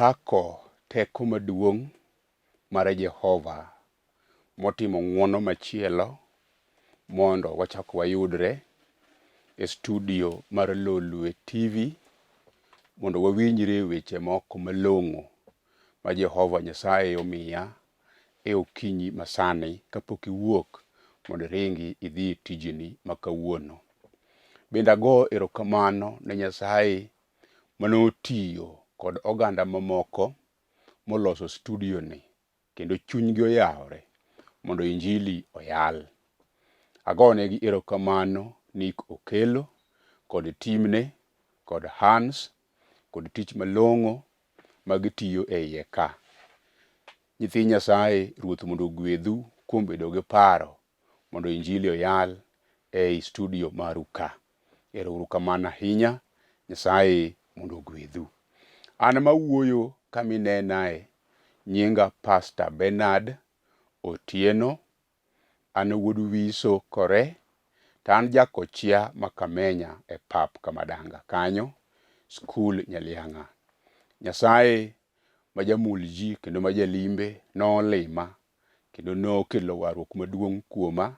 Apako teko maduong' mar Jehova motimo ng'uono machielo mondo wachak wayudre e studio mar Lolwe TV mondo wawinjre weche moko malong'o ma Jehova Nyasaye omiya e okinyi masani kapok iwuok mondo iringi idhi e tijeni ma kawuono. Bende ago erokamano ne Nyasaye mane otiyo kod oganda mamoko moloso studio ni kendo chunygi oyawore mondo injili oyal. Agonegi erokamano Nick Okello kod timne kod Hans kod tich malong'o ma gitiyo e iye ka. Nyithi Nyasaye, Ruoth mondo ogwedhu kuom bedo gi paro mondo injili oyal ei studio maru ka. Ero uru kamano ahinya, Nyasaye mondo ogwedhu. An mawuoyo kama inenae, nyinga Pastor Bernard Otieno, an wuod Wiso Kore, to an jakochia ma Kamenya e pap Kamadanga kanyo, skul Nyaliang'a. Nyasaye ma jamul ji kendo ma jalimbe nolima kendo nokelo warruok maduong' kuoma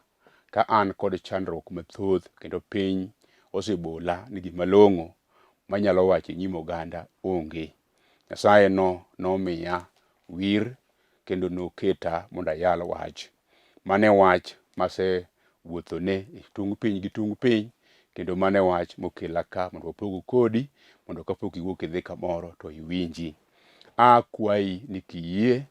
ka an kod chandruok mathoth kendo piny osebola ni gima long'o manyalo wacho e nyim oganda onge. Nyasaye no nomiya wir kendo noketa mondo ayal wach. Mano e wach masewuothone e tung' piny gi tung' piny kendo mano e wach mokela ka mondo wapog kodi mondo kapok iwuok idhi kamoro to iwinji. Akwayi ni kiyie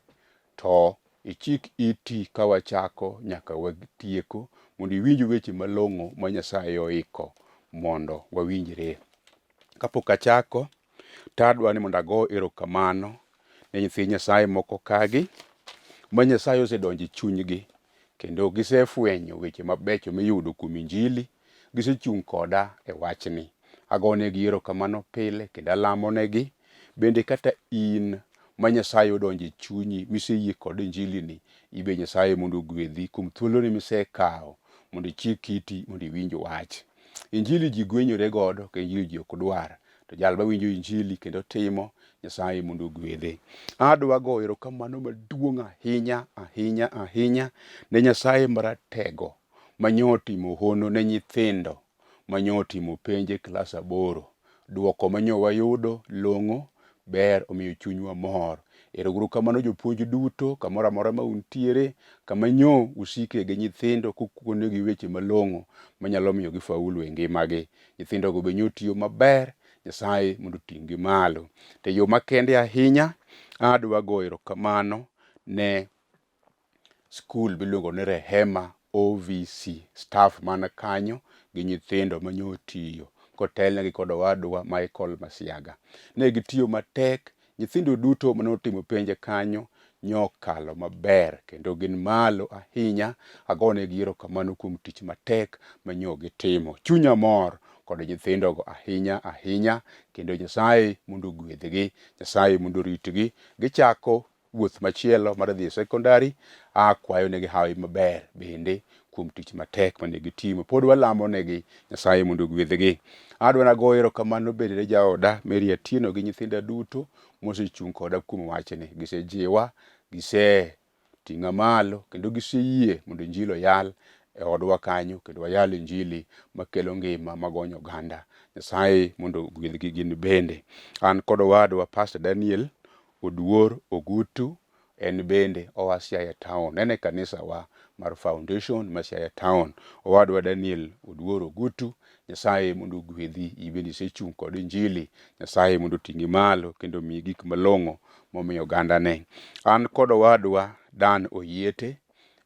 to ichik iti ka wachako nyaka watieko mondo iwinj weche malong'o ma Nyasaye oiko mondo wawinjre. Kapok achako, to adwa ni mondo ago erokamano ne nyithi Nyasaye moko kagi ma Nyasaye osedonjo e chunygi kendo gisefwenyo weche mabecho miyudo kuom Injili, gisechung' koda e wachni. Agonegi erokamano pile kendo alamonegi. Bende kata in ma Nyasaye odonjo e chunyi miseyie kod Injili ni, ibe Nyasaye mondo ogwedhi kuom thuoloni misekawo mondo ichik iti mondo iwinj wach. Injili ji gwenyore godo to Injili ji ok dwar. To jal mawinjo Injili kendo timo, Nyasaye mondo ogwedhe. Adwa goyo erokamano maduong' ahinya ahinya ahinya ne Nyasaye Maratego manyo otimo hono ne nyithindo manyo otimo penj e klas aboro. Duoko manyo wayudo long'o, ber omiyo chunywa mor. Ero uru kamano jopuonj duto kamoro amora ma untiere, kama nyo usike gi nyithindo kukonegi weche malong'o manyalo miyo gifaulu e ngimagi. Nyithindogo be nyo otiyo maber, Nyasaye mondo oting'gi malo. To e yo makende ahinya, adwa goyo erokamano ne skul miluongo ni Rehema OVC, staff man kanyo gi nyithindo manyo otiyo kotelnegi kod owadwa Michael Masiaga. Ne gitiyo matek, nyithindo duto mane otimo penj kanyo nyokalo maber kendo gin malo ahinya. Agonegi erokamano kuom tich matek manyo gitimo. Chunya mor kod nyithindogo ahinya ahinya kendo Nyasaye mondo ogwedhgi, Nyasaye mondo oritgi. Gichako wuoth machielo mar dhi e sekondari, akwayo negi hawi maber bende kuom tich matek mane gitimo. Pod walamo negi Nyasaye mondo ogwedhgi. Adwa nago erokamano bende ne jaoda Mary Atieno gi nyithinda duto mosechung' koda kuom wachni. Gisejiwa, giseting'a malo kendo giseyie mondo injili oyal e odwa kanyo kendo wayal injili makelo ngima magonyo oganda. Nyasaye mondo ogwedhgi gin bende. An kod owadwa Pastor Daniel Oduor Ogutu en bende oa Siaya Town. En e kanisa wa mar Foundation ma Siaya Town. Owadwa Daniel Oduor Ogutu, Nyasaye mondo ogwedhi, in bende isechung' kod injili. Nyasaye mondo oting'i malo kendo omiyi gik malong'o momiyo ogandane. An kod owadwa Dan Oyiete,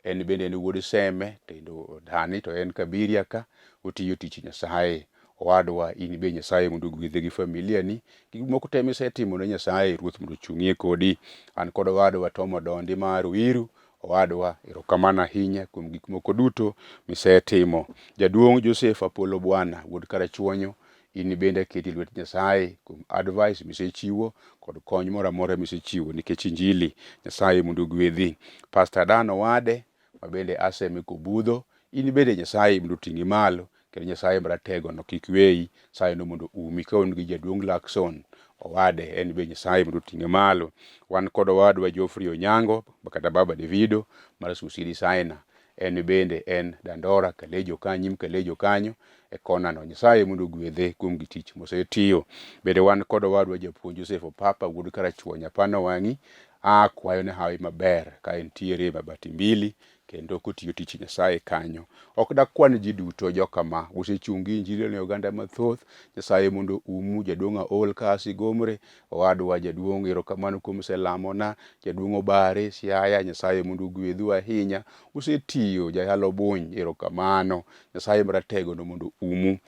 en bende en wuod Seme kendo dani to en Kabiria ka otiyo tich Nyasaye. Owadwa in be Nyasaye mondo ogwedhi gi familia ni. Gik moko te misetimo ne Nyasaye Ruoth mondo ochung'ie kodi. An kod owadwa Tom Odondi mar Ruiru. Owadwa erokamano ahinya kuom gik moko duto misetimo. Jaduong' Joseph Apollo Bwana wuod Karachuonyo In bende aketi e lwet Nyasaye kuom advice misechiwo kod kony moro amora misechiwo nikech injili. Nyasaye mondo ogwedhi. Pastor Dan Owade ma bende aseme kobudho, in bende Nyasaye mondo oting'i malo kendo Nyasaye maratego no kik weyi, Nyasaye no mondo umi ka un gi jaduong' Lakson Owade en be Nyasaye mondo oting'e malo. Wan kod owadwa Geoffrey Onyango kata Baba Davido mar Susi Designer. En bende en Dandora Kalejo kanyo, nyim Kalejo kanyo e kona no. Nyasaye mondo ogwedhe kuom gi tich mosetiyo. Bende wan kod owadwa japuonj Joseph Opapa wuod Karachuonyo Apano wang'i. Akwayo ne hawi maber ka entiere Mabati Mbili kendo kotiyo tich Nyasaye kanyo. Ok dakwan ji duto jokama usechung' gi injili ne oganda mathoth. Nyasaye mondo umu jaduong' aol ka asigomre owadwa jaduong' erokamano kuom selamona jaduong' obare Siaya Nyasaye mondo ogwedhu ahinya usetiyo jayalo buny erokamano Nyasaye maratego no mondo umu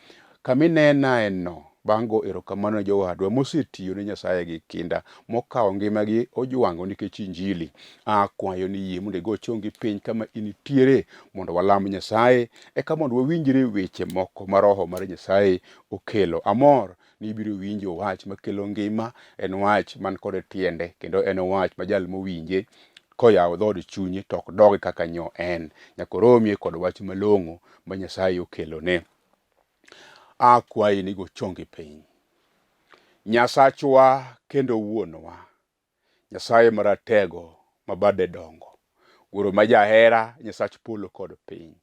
kaminenae no bang' go erokamano ne jowadwa mosetiyo ne Nyasaye gi kinda mokawo ngimagi ojwang'o nikech injili. Akwayo ni yie mondo igo chongi piny kama intiere mondo walam Nyasaye eka mondo wawinjre weche moko ma Roho mar Nyasaye okelo. Amor ni ibiro winjo wach makelo ngima, en wach man kod tiende kendo en wach ma jal mowinje koyawo dhood chunye to ok dogi kaka nyo en. Nyaka oromie kod wach malong'o ma Nyasaye okelone. Akwayi ni go chongi piny. Nyasachwa kendo Wuonwa, Nyasaye maratego ma bade dongo, Wuoro ma jahera, Nyasach polo kod piny.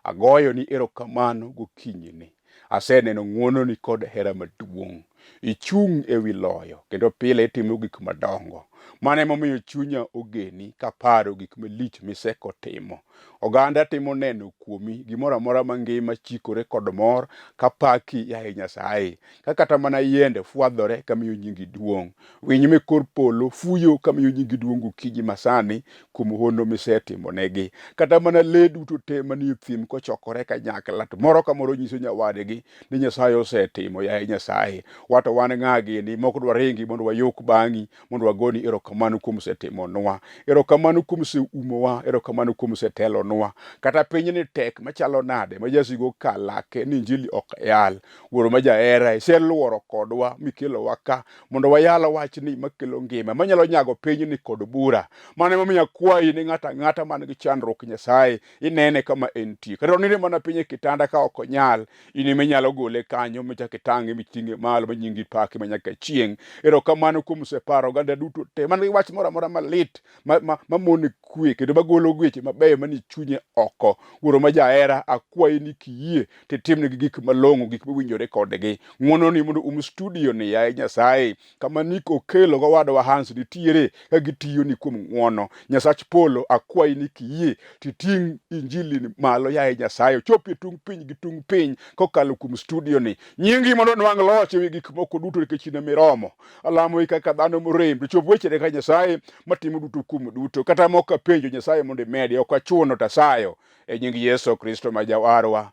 Agoyoni erokamano gokinyini. Aseneno ng'wononi kod hera maduong'. Ichung' e wi loyo kendo pile itimo gik madongo. Mano emomiyo chunya ogeni kaparo gik malich misekotimo. Oganda timo neno kuomi, gimoro amora mangima chikore kod mor ka paki, yaye Nyasaye. Ka kata mana yiende fwadhore kamiyo nyingi duong'. Winy me kor polo fuyo kamiyo nyingi duong' gokinyi masani kuom hono misetimonegi. Kata mana le duto te manie thim kochokore kanyakla to moro ka moro nyiso nyawadgi ni Nyasaye osetimo, yaye Nyasaye. Wato wan ng'a gini mok dwaringi mondo wayuk bang'i mondo wagoni erokamano kuom setimonwa, erokamano kuom seumowa, erokamano kuom setelonwa. Kata pinyni tek machalo nade ma jasigu kalake ni injili ok yal, Wuoro ma jahera iseluoro kodwa mikelowa ka mondo wayal wachni makelo ngima manyalo nyago pinyni kod bura. Mano emomiyo akwayi ni ng'ato ang'ata man gi chandruok Nyasaye inene kama entie. Kata oninde mana piny e kitanda ka ok onyal, in ema inyalo gole kanyo michak itang'e miting'e malo ma nyingi paki ma nyaka chieng'. Erokamano kuom separo oganda duto te man gi wach moro amora malit ma mone kwe kendo magolo weche mabeyo manie chunye oko. Wuoro ma jahera, akwayi ni kiyie titimnegi gik malong'o, gik mowinjore kodgi. Ng'wononi mondo um studio ni yaye Nyasaye, kama Nick Okello gowadwa Hans nitiere ka gitiyoni kuom ng'wono. Nyasach polo, akwayi ni kiyie titing' injili ni malo yaye Nyasaye, ochop e tung' piny gi tung' piny kokalo kuom studio ni. Nyingi mondo onwang' loch ewi gik moko duto nikech in emiromo. Alamoi kaka dhano morem, to chop wechene ka Nyasaye matimo duto kuom duto. Kata mok apenjo Nyasaye mondo imedi, ok achuno to asayo e nying Yesu Kristo ma Jawarwa.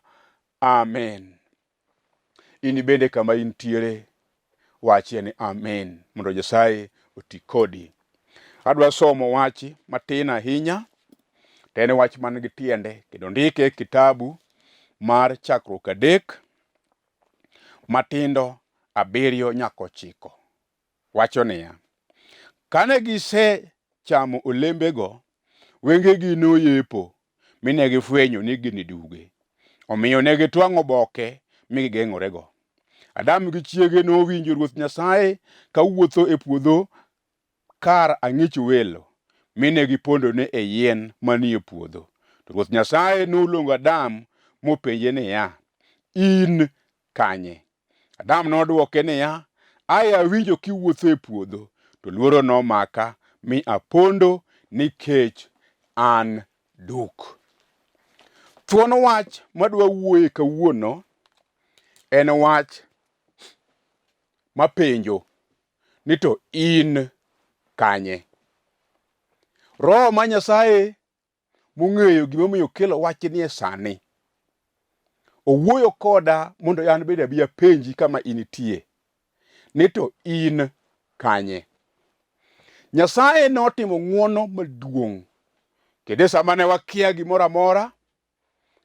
Amen. In bende kama intiere, wachie ni amen mondo Nyasaye oti kodi. Adwa somo wachi matin ahinya, to en wach man gi tiende kendo ndike e kitabu mar Chakruok 3 matindo 7 nyaka 9. Wacho niya, kane gisechamo olembego, wengegi noyepo mi ne gifwenyo ni gin duge. Omiyo ne gitwang'o oboke mi gigeng'orego. Adam gi chiege nowinjo Ruoth Nyasaye ka wuotho e puodho kar ang'ich welo, mi ne gipondone e yien manie puodho. To Ruoth Nyasaye noluongo Adam mopenje niya, In kanye? Adam nodwoke niya, Aye awinjo kiwuotho e puodho, to luoro nomaka mi apondo nikech an duk. Thuon wach madwa wuoye kawuono en wach mapenjo ni to in kanye? Roho ma Nyasaye mong'eyo gimomiyo okelo wachni e sani owuoyo koda mondo an bende abi apenji kama initie ni to in kanye? Nyasaye notimo ng'wono maduong' kendo e sama ne wakia gimoro amora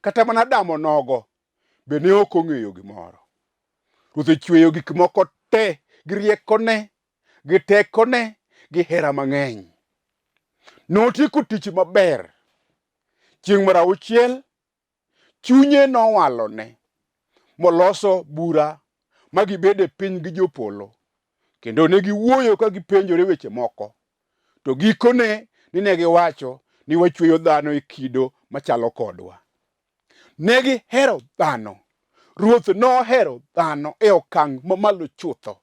kata mana Adam onogo be ne ok ong'eyo gimoro. Ruoth ochweyo gik moko te gi riekone, gi tekone, gi hera mang'eny. Notieko tich maber. Chieng' mar auchiel chunye nowalone moloso bura ma gibedo e piny gi jopolo. Kendo ne giwuoyo ka gipenjore weche moko. To gikone ni ne giwacho ni wachweyo dhano e kido machalo kodwa. Ne gihero dhano. Ruoth nohero dhano e okang' mamalo chutho.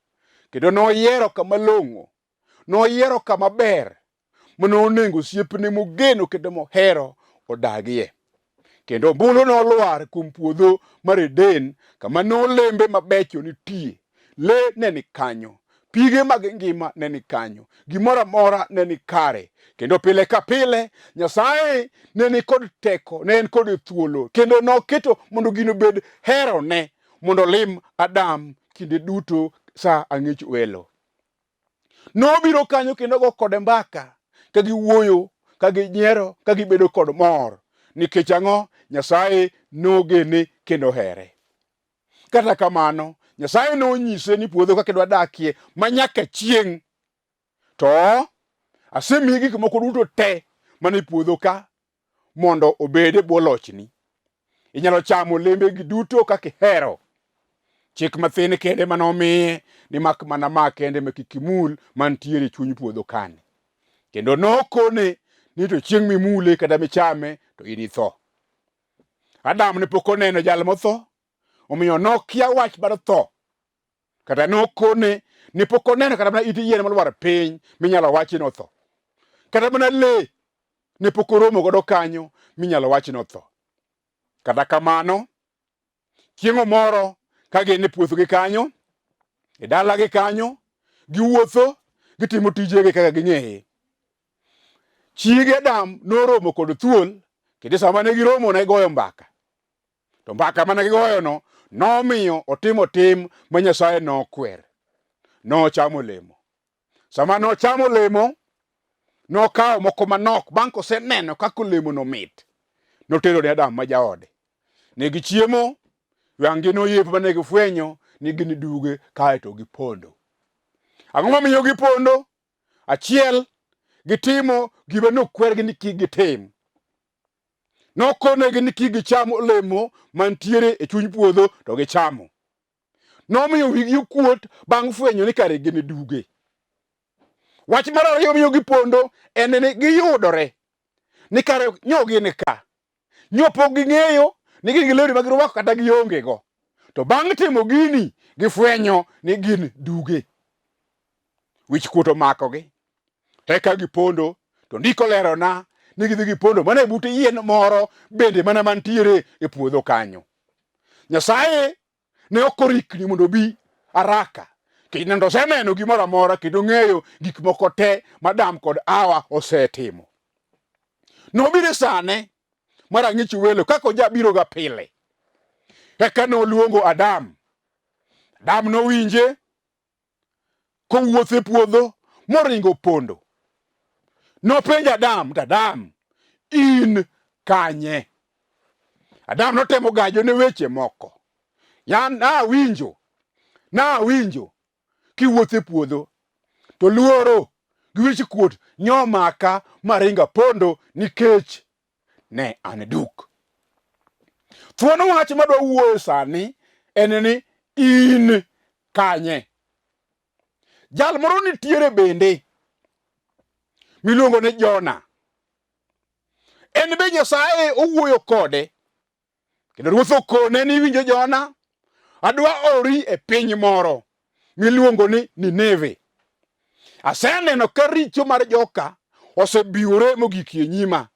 Kendo noyiero kama long'o. Noyiero kama ber mane onego osiepne mogeno kendo mohero odagie. Kendo ombulu nolwar kuom puodho mar Eden kama nolembe mabecho nitie. Le ne ni kanyo, pige mag ngima ne ni kanyo, gimoro amora ne ni kare. Kendo pile ka pile Nyasaye ne ni kod teko, ne en kod thuolo, kendo noketo mondo gino obed herone mondo olim Adam kinde duto sa ang'ich welo. Nobiro kanyo kendo go kode mbaka ka giwuoyo, ka ginyiero, ka gibedo kod mor. Nikech ang'o? Nyasaye nogene kendo here. Kata kamano, Nyasaye nonyise ni puodho kaka idwa dakie ma nyaka chieng' to asemiyi gik moko duto te mane puodho ka mondo obed e bwo lochni. Inyalo chamo olembegi duto kaka ihero. Chik mathin kende mane omiye ni mak mana ma kende ma kik imul mantiere e chuny puodho kani. Kendo nokone ni to chieng' mimule kata michame to initho. Adam ne pok oneno jal motho, omiyo nokia wach mar tho. Kata nokone ni pok oneno kata mana it yien molwar piny minyalo wachi ni otho. Kata mana le ne pok oromo godo kanyo minyalo wach ni otho. Kata kamano, chieng'o moro ka gin e puothgi kanyo, e dalagi kanyo, giwuotho, gitimo tijegi kaka ging'eye. Chi gi Adam noromo kod thuol, kendo sama ne giromo ne goyo mbaka. To mbaka mane gigoyono nomiyo otimo tim ma Nyasaye nokwer. Nochamo olemo. Sama nochamo olemo, nokawo moko manok bang' koseneno kaka olemono mit, notero ne Adam ma jaode. Ne gichiemo, wang'gi noyepo mane gifwenyo ni gin duge kaeto gipondo. Ang'o momiyo gipondo? Achiel, gitimo gima nokwergi ni kik gitim. Nokonegi ni kik gicham olemo mantiere e chuny puodho to gichamo. Nomiyo wigi okuot bang' fwenyo ni kare gin duge. Wach mar ariyo miyo gipondo en ni giyudore ni kare nyo gin ka. Nyo pok ging'eyo ni gin gi lewni ma girwako kata gionge go. To bang' timo gini gifwenyo ni gin duge. Wich kuot omakogi. Eka gipondo to ndiko lerona ni gidhi gipondo mana e but yien moro bende mana mantiere e puodho kanyo. Nyasaye ne ok orikni mondo obi araka kendo oseneno gimoro amora kendo ng'eyo gik moko te ma Adam kod Hawa osetimo. Nobiro e sane mar ang'ich welo kaka ojabiroga pile. Eka noluongo Adam. Adam nowinje kowuotho e puodho moringo pondo. Nopenjo Adam, to Adam, in kanye? Adam notemo gajo ne weche moko. Ya nawinjo, nawinjo kiwuotho e puodho to luoro gi wich kuot nyomaka maringa pondo nikech ne an duk. Thuon wach madwa wuoyo sani en ni in kanye? Jal moro nitiere bende miluongo ni Jona. En be Nyasaye owuoyo kode kendo ruoth okone ni iwinjo Jona, adwa ori e piny moro miluongo ni Nineve. Aseneno ka richo mar joka osebiwore mogik e nyima.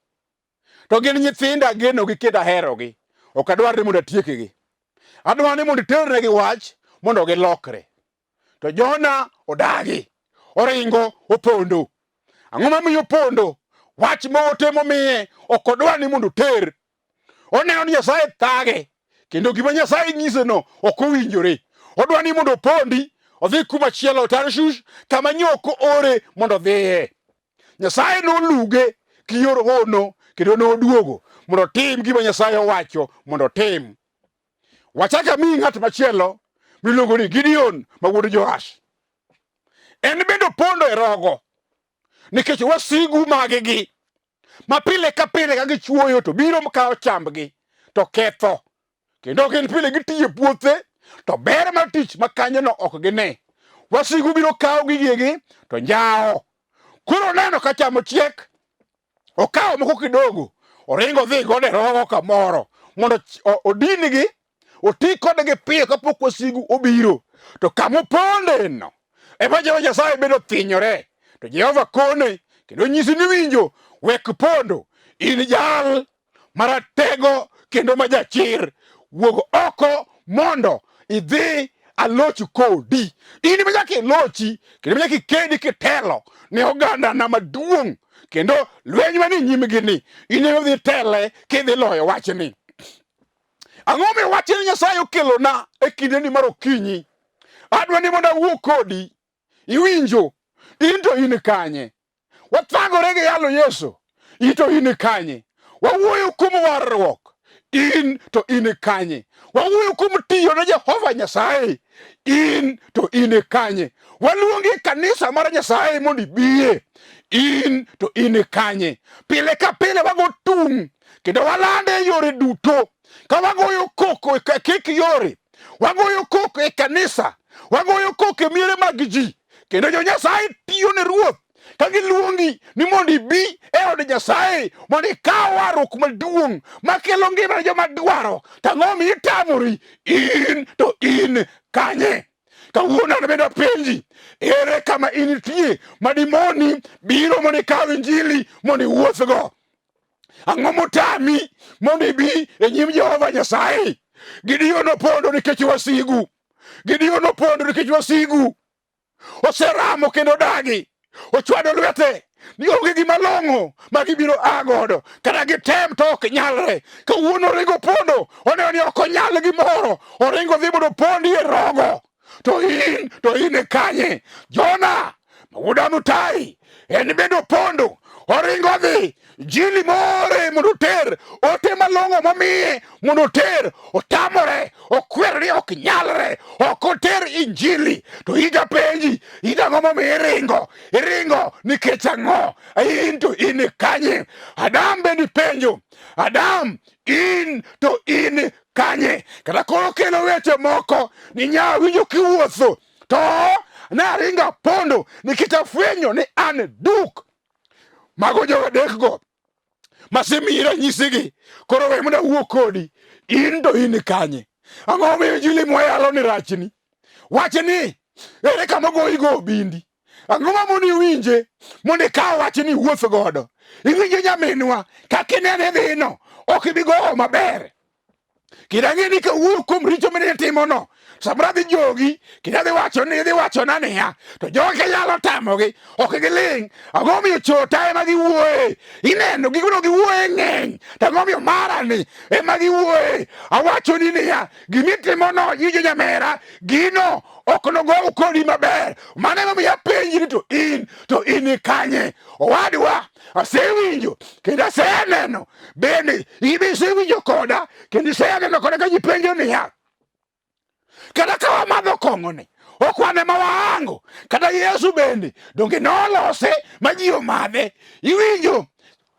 To gin nyithinda agenogi kendo aherogi. Ok adwar ni mondo atiekgi. Adwar ni mondo iternegi wach mondo gilokre. To Jona odagi, oringo opondo. Ang'o momiyo opondo? Wach ma ote momiye ok odwar ni mondo oter. Oneno ni Nyasaye thage kendo gima Nyasaye nyiseno ok owinjore. Odwa ni mondo opondi odhi kuma chielo Tarshish kama nyoko ore mondo odhiye. Nyasaye noluge gi yor hono kendo noduogo mondo otim gima Nyasaye owacho mondo otim. Wachak amiyi ng'at machielo miluongo ni Gideon ma wuod Joash. En bende opondo e rogo nikech wasigu maggi ma pile ka pile ka gichuoyo to biro kawo chambgi to ketho kendo gin pile gitiyo e puothe to ber mar tich ma kanyono ok gine. Wasigu biro kawo gigegi to njawo. Koro oneno ka cham ochiek, okawo moko kidogo, oringo odhi godo e rogo kamoro mondo odin-gi, oti kodgi piyo kapok wasigu obiro. To kama opondeno ema Jehova Nyasaye bedo thinyore. To Jehova kone kendo nyisi ni winjo, wek pondo, in jal maratego kendo ma jachir, wuog oko mondo idhi aloch kodi. In ema nyaka ilochi kendo nyaka ikedi kitelo ne ogandana maduong' kendo lweny manie nyimgi ni in ema idhi tele kidhi loyo wachni. Ang'o momiyo wachni Nyasaye okelona e kindeni mar okinyi? Adwa ni mondo awuo kodi. Iwinjo? In to in kanye? Wathagore gi yalo Yesu. In to in kanye? Wawuoyo kuom warruok. In to in kanye? Wawuoyo kuom tiyo ne Jehova Nyasaye. In to in kanye? Waluongi e kanisa mar Nyasaye mondo ibiye. In to in kanye? Pile ka pile wago tung' kendo walande e yore duto ka wagoyo koko e kik yore, wagoyo koko e kanisa, wagoyo koko e miere mag ji, kendo jo Nyasaye tiyo ne Ruoth ka giluongi ni mondo ibi e od Nyasaye mondo ikaw warruok maduong' makelo ngima ne joma dwaro. To ang'o mi itamori? In to in kanye? Kawuono an bende apenji, ere kama intie ma dimoni biro mondo ikaw injili mondo iwuothgo? Ang'o motami mondo ibi e nyim Jehova Nyasaye? Gideon opondo nikech wasigu. Gideon opondo nikech wasigu. Oseramo kendo dagi. Ochwado lwete ni onge gima long'o ma gibiro a godo. Kata gitem to ok nyalre. Kawuono oringo pondo, oneno ni ok onyal gimoro. Oringo dhi mondo opondi e rogo. To in, to in e kanye? Jona, wuod Amutai, en bende opondo, oringo dhi jili more mondo oter ote malong'o momiye mondo oter, otamore, okwer ni ok nyalre, ok oter injili. To in japenji, in ang'o momiyo iringo? Iringo nikech ang'o? In to in kanye? Adam bende ipenjo, Adam, in to in kanye? Kata koro kelo weche moko ni nya winjo kiwuotho to naringo apondo nikech afwenyo ni an duk. Mago jogo adekgo masemiyi ranyisigi, koro we mondo awuo kodi. In to in kanye? Ang'o momiyo injili mwayalo ni rachni? Wach ni ere kama ogoyigo obindi? Ang'o ma mondo iwinje mondo ikaw wach ni iwuoth godo? Iwinjo nyaminwa kaka inene dhino ok ibi gowo maber. Kendo ang'e ni kawuoyo kuom richo mane itimono, samoro adhi jogi, kendo adhi wacho ni idhi wachona niya, to jogi nyalo tamogi, ok giling'. Ang'o momiyo chota ema giwuoye? Ineno gik mane giwuoye ng'eny, to ang'o momiyo mara ni ema giwuoye? Awachoni niya, gimitimono iwinjo nyamera, gino ok nogow kodi maber. Mano emomiyo apenji ni to in, to in kanye? Owadwa, asewinjo kendo aseneno bende in be isewinjo koda kendo iseneno koda ka ji penjo niya kata ka wamadho kong'oni ok wan ema waango kata Yesu bende donge nolose ma ji omadhe iwinjo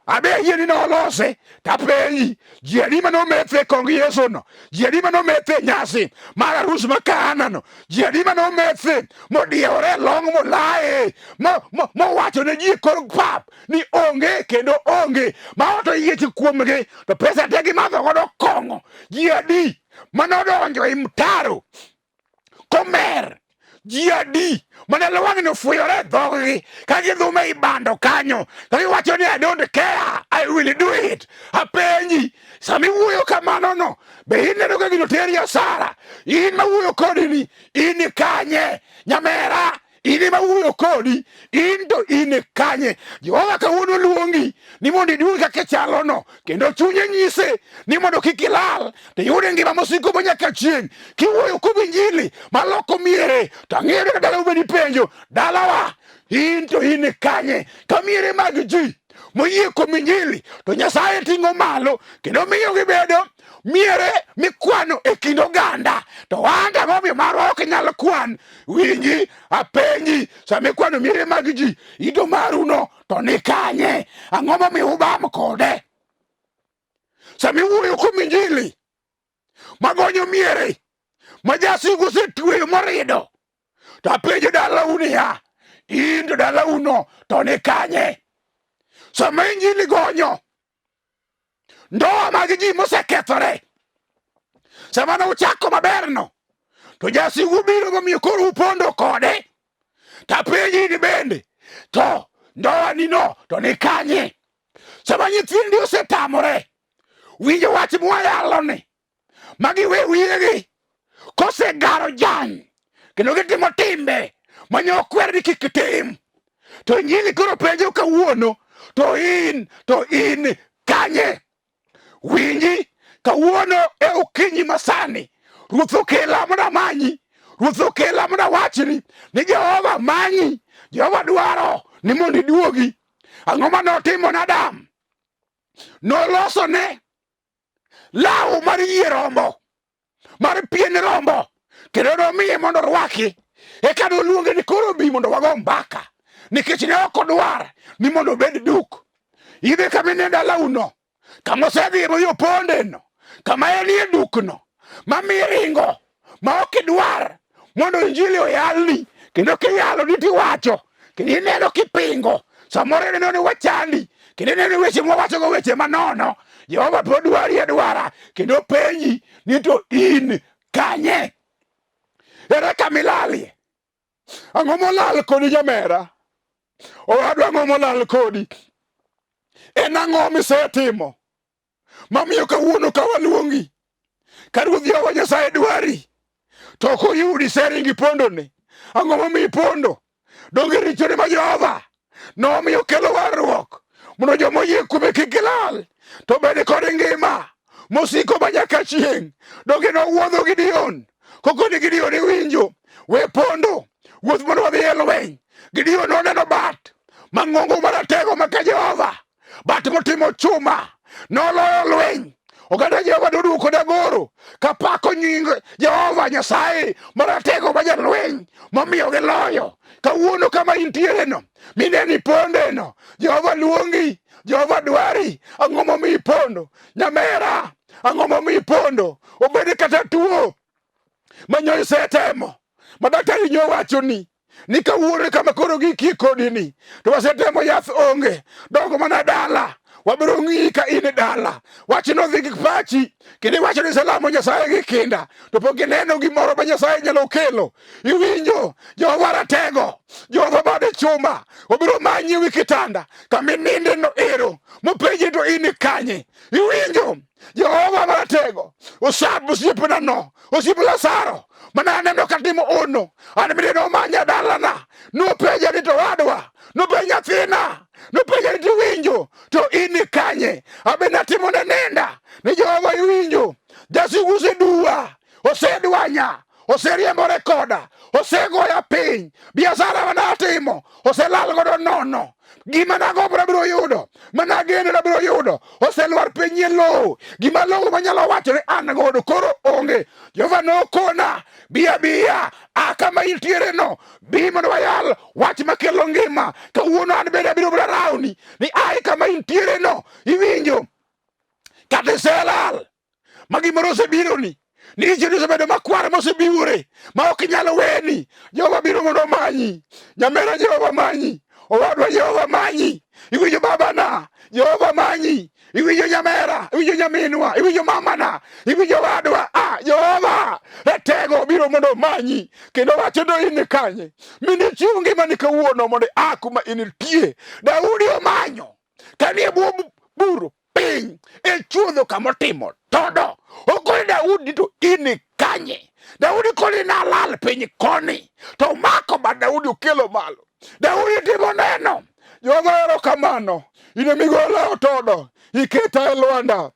abe ayie ni nolose tapenji ji adi mane ometho e kong Yesu no ji adi mane ometho e nyasi mar arus ma Kana no ji adi mane omethe modiewore e long molaye mowacho ne ji e kor pap ni onge kendo onge ma oto yiech kuomgi to pesa te gimadho godo kong'o ji adi mane odonjo e mtaro komer ji adi mane lwang'ni ofuyore e dhoggi ka gidhum ei bando kanyo ka giwacho ni I don't care I will do it apenji sama iwuoyo kamano no be ineno ka gino teri asara in mawuoyo kodi ni in kanye nyamera in ema wuoyo kodi in to in kanye jehova kawuono luongi ni mondo iduog kaka ichalono kendo chunye nyise ni mondo kik ilal to iyud ngima mosiko ma nyaka chieng' kiwuoyo kuom injili maloko miere to ang'eyo ni dalau bende ipenjo dalawa in to in kanye ka miere mag ji moyie kuom injili to nyasaye ting'o malo kendo miyo gibedo miere mikwano e kind oganda to wan to ang'o momiyo marwa ok nyal kwan winji apenji sama ikwano miere mag ji ito maruno to ni kanye ang'o momiyo ubam kode sama iwuoyo kuom injili magonyo miere ma jasigu osetweyo morido. To apenjo dalau niya, in to dalauno to ni kanye? Sama injili gonyo ndoa mag ji mosekethore, sama ne uchako maberno, to jasigu biro momiyo koro upondo kode. To apenji ni bende, to ndoanino to ni kanye? Sama nyithindi osetamore winjo wach mwayaloni, ma giwe wiyegi kosegaro jany kendo gitimo timbe mane okwer ni kik tim, to injili koro penjo kawuono, to in to in kanye? Winji kawuono e okinyi masani, Ruoth okela mondo amanyi, Ruoth okela mondo awachni ni Jehova manyi, Jehova dwaro ni mondo iduogi. Ang'o ma notimo ne Adam? Nolosone law mar yie rombo, mar pien rombo, kendo nomiye mondo orwaki. Eka noluonge ni koro bi mondo wago mbaka, nikech ne ok odwar ni mondo obed duk. Idhi kama ine dalauno, kama osedhiye modhi opondeno, kama enie dukno, ma miringo, ma ok idwar mondo injili oyalni, kendo kiyalo ni tiwacho, kendo ineno kipingo, samoro ineno ni wachandi, kendo ineno ni weche mwawachogo weche manono. Jehova pod dwari adwara, kendo penji ni to in kanye? Ere kama ilalie? Ang'o molal kodi nyamera? Owadwa ang'o molal kodi? En ang'o misetimo mamiyo kawuono ka waluongi ka Ruoth Jehova Nyasaye dwari to ok oyudi seringi pondoni? Ang'o momiyo ipondo? Donge richoni ma Jehova nomiyo kelo warruok mondo joma oyie kuome kik gilal to bed kod ngima mosiko ma nyaka chieng'. Donge nowuodho Gideon kokoni Gideon iwinjo we pondo wuoth mondo wadhi e lweny. Gideon noneno bat mang'ongo maratego maka Jehova, bat motimo chuma, noloyo lweny. Oganda Jehova noduogo kod agoro kapako nying Jehova Nyasaye maratego ma jalweny momiyo giloyo. Kawuono kama intiereno, mineno ipondeno, Jehova luongi, Jehova dwari. Ang'o momiyo ipondo? Nyamera, ang'o momiyo ipondo? Obed kata tuo ma nyo isetemo, ma daktari nyo wachoni ni kawuono kama koro gikie kodi ni to wasetemo yath onge, dongo mana dala wabiro ng'iyi ka in e dala. Wachno dhi gi pachi kendo iwacho ni iselamo Nyasaye gi kinda to pok ineno gimoro ma Nyasaye nyalo kelo. Iwinjo Jehova ratego, Jehova bade chuma, obiro manyi wi kitanda kama ininde no ero mopenji to in kanye. Iwinjo Jehova maratego, osab osiepna no, osiep Lazaro mana aneno katimo ono, an bende nomanya dalana, nopenja ni to wadwa, nopenja nyathina, nopenja ni tiwinjo to in kanye? Abe natimo ne nenda ni Jehova iwinjo, jasigu oseduwa, osedwanya, oseriembore koda, osegoya piny, biashara manatimo oselal godo nono, gima nagombo nabiro yudo, manageno nabiro yudo oselwar piny e lowo, gima lowo manyalo wacho ni an godo koro onge. Jehova nokona bi abiya a kama intiere no, bi mondo wayal wach makelo ngima. Kawuono an bende abiro biro rawni ni ai kama intiere no, iwinjo kata iselal ma gimoro osebironi ni richoni osebedo makwar mosebiwore ma ok inyal weni. Jehova biro mondo omanyi. Nyamera Jehova manyi. Owadwa Jehova manyi. Iwinjo babana, Jehova manyi. Iwinjo nyamera, iwinjo nyaminwa, iwinjo mamana, iwinjo wadwa. Ah, Jehova ratego biro mondo omanyi kendo wacho to in kanye? Minichiw ngimani kawuono mondo ia kuma intie. Daudi omanyo kanie bwo buru piny e chuodho kama otimo todo. Okoni Daudi to in kanye? Daudi koni nalal piny koni, to omako bad Daudi okelo malo. Daudi timo neno. Jehova erokamano, in emigola otodo, iketa e lwanda.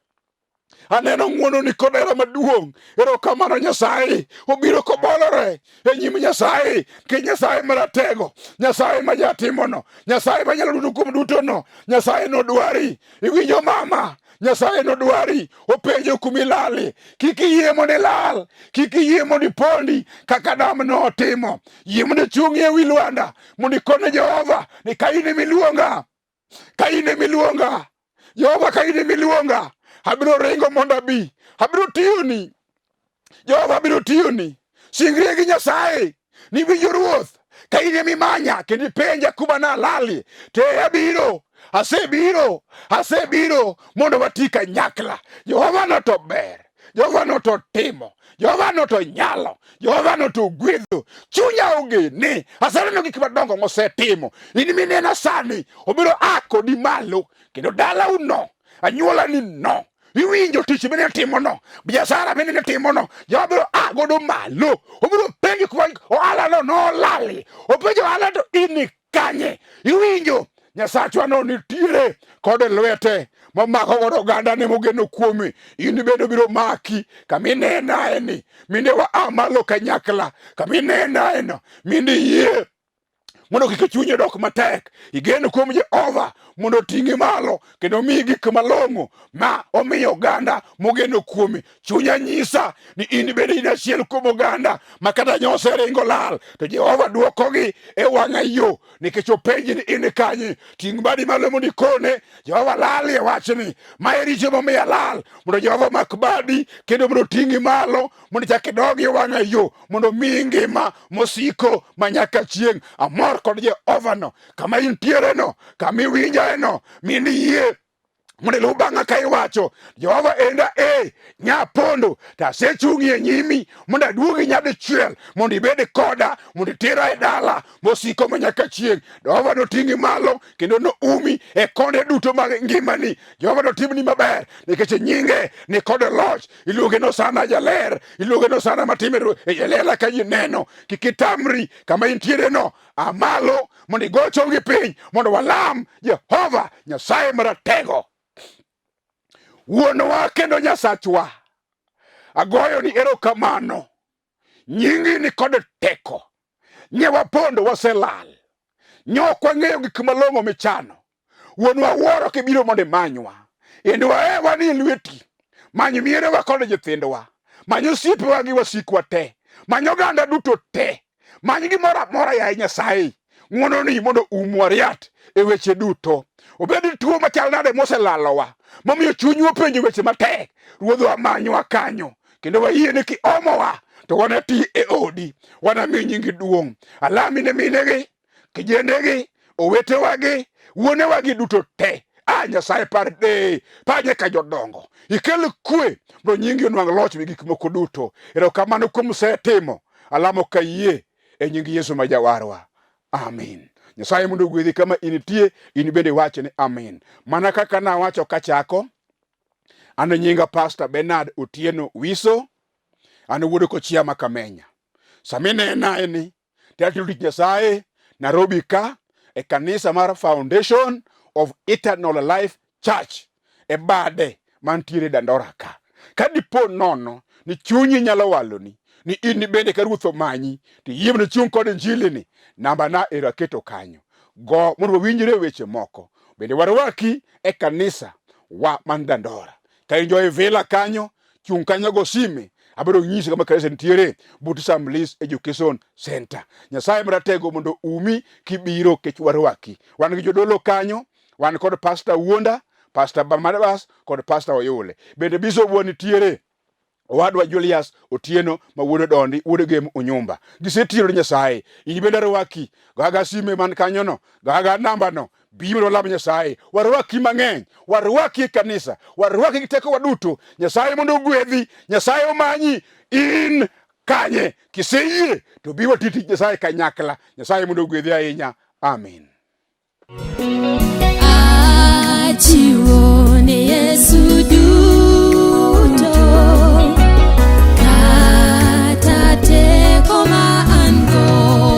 Aneno ng'wononi kod hera maduong'. Erokamano Nyasaye. Obiro kobolore e nyim Nyasaye, nikech Nyasaye maratego, Nyasaye ma jatimono, Nyasaye manyalo duto kuom duto no, Nyasaye nodwari. Iwinjo mama? Nyasaye nodwari. Openjo kuma ilali. Kik iyie mondo ilal, kik iyie mondo ipondi kaka Adam notimo. Yie mondo ichung'ie e wi lwanda mondo ikone Jehova ni ka in emiluonga, ka in emiluonga, Jehova, ka in emiluonga, abiro ringo mondo abi, abiro tiyoni. Jehova abiro tiyoni. Singrie gi Nyasaye. Ni winjo ruoth, ka in ema imanya kendo ipenja kuma nalali, to e abiro, asebiro, asebiro mondo wati kanyakla. Jehova no to ber, Jehova no to timo, Jehova no to nyalo, Jehova no to gwedho. Chunya ogene, aseneno gik madongo mosetimo. In minena sani, obiro a kodi malo, kendo dalau no, anyuolani no, iwinjo tich mine timono, biashara mine timono, Jehova biro a godo malo. Obiro penjo kuma ohala no nolali. Openjo ohala to in kanye? Iwinjo Nyasachwa no nitiere kod lwete momako godo ogandane mogeno kuome. In bende obiro maki kama inenae ni mine wa a malo kanyakla kama inenae no mine iyie mondo kik chunyi dok matek. Igeno kuom Jehova mondo oting'i malo kendo omiyi gik malong'o ma omiyo oganda mogeno kuome. Chunya nyisa ni in bende in achiel kuom oganda ma kata nyoseringo lal to Jehova dwokogi e wang'a yo nikech openji ni in kanye. Ting' badi malo mondo ikone Jehova lal e wachni ma e richo momiyo alal, mondo Jehova omak badi kendo mondo oting'i malo mondo ichak idog e wang'a yo mondo omiyi ngima mosiko ma nyaka chieng'. Amor kod Jehova no kama intiere no, kama iwinjae no, min iyie mondo iluw bang'a ka iwacho Jehova enda e nyapondo to asechung'i e nyimi mondo aduogi nyadichiel mondo ibed koda mondo itera e dala mosiko ma nyaka chieng'. Jehova noting'i malo kendo noumi e konde duto mag ngimani. Jehova notimni maber nikech nyinge ni kod loch. Iluonge no sana jaler, iluonge no sana matime e lela ka ji neno. Kik itamri kama intiere no, a malo mondo igo chongi piny mondo walam Jehova Nyasaye Maratego. Wuonwa kendo Nyasachwa, agoyo ni erokamano. Nyingi ni kod teko. Nye wapondo waselal. Nye ok wang'eyo gik malong'o michano. Wuonwa wuoro kibiro mondo imanywa. Indwa e wan e lweti. Many mierewa kod nyithindwa. Many osiepewa gi wasikwa te. Many oganda duto te. Many gimoro amora yaye Nyasaye. Ng'wononi mondo umwa riat e weche duto. Obed tuo machal nade moselalowa, momiyo chunywa openjo weche matek. Ruodhwa manywa kanyo, kendo wayie ni kiomowa to wanati e odi, wanami nyingi duong'. Alami ne minegi, kijendegi, owetewagi, wuonewagi duto te. A Nyasaye par de, par nyaka jodongo. Ikel kwe mondo nyingi onwang' loch wi gik moko duto. Erokamano kuom setimo. Alamo kayie e nying Yesu ma Jawarwa. Amin. Nyasaye mondo ogwedhi kama intie, in bende iwach ni amin. Mana kaka nawacho kachako, an nyinga Pastor Bernard Otieno Wiso, an wuod Kochia ma Kamenya. Sama inena eni, to tich Nyasaye Nairobi ka e kanisa mar Foundation of Eternal Life Church e bade mantiere Dandora ka. Ka dipo nono ni chunyi nyalo waloni ni in bende ka ruoth omanyi to iyie mondo ichung' kod injili ni, namba na ero aketo kanyo. Go mondo wawinjre weche moko. Bende warwaki e kanisa wa man Dandora. Ka in jo Ivila kanyo, chung' kanyo go sime, abiro nyisi kama kanisa nitiere but Samlis Education Center. Nyasaye maratego mondo umi kibiro kech warwaki. Wan gi jodolo kanyo, wan kod Pastor Wuonda, Pastor Barnabas kod Pastor Oyule. Bende bishop wa nitiere owadwa Julius Otieno ma wuod Odondi, wuod Gem Onyumba. Gisetiyo ne Nyasaye. In bende arwaki, gaga sime man kanyono, gaga nambano, bi mondo walam Nyasaye. Warwaki mang'eny, warwaki e kanisa, warwaki gi tekowa duto. Nyasaye mondo ogwedhi, Nyasaye omanyi, in kanye? Kiseyie to bi wati tich Nyasaye kanyakla. Nyasaye mondo ogwedhi ahinya. Amin. Achiwo.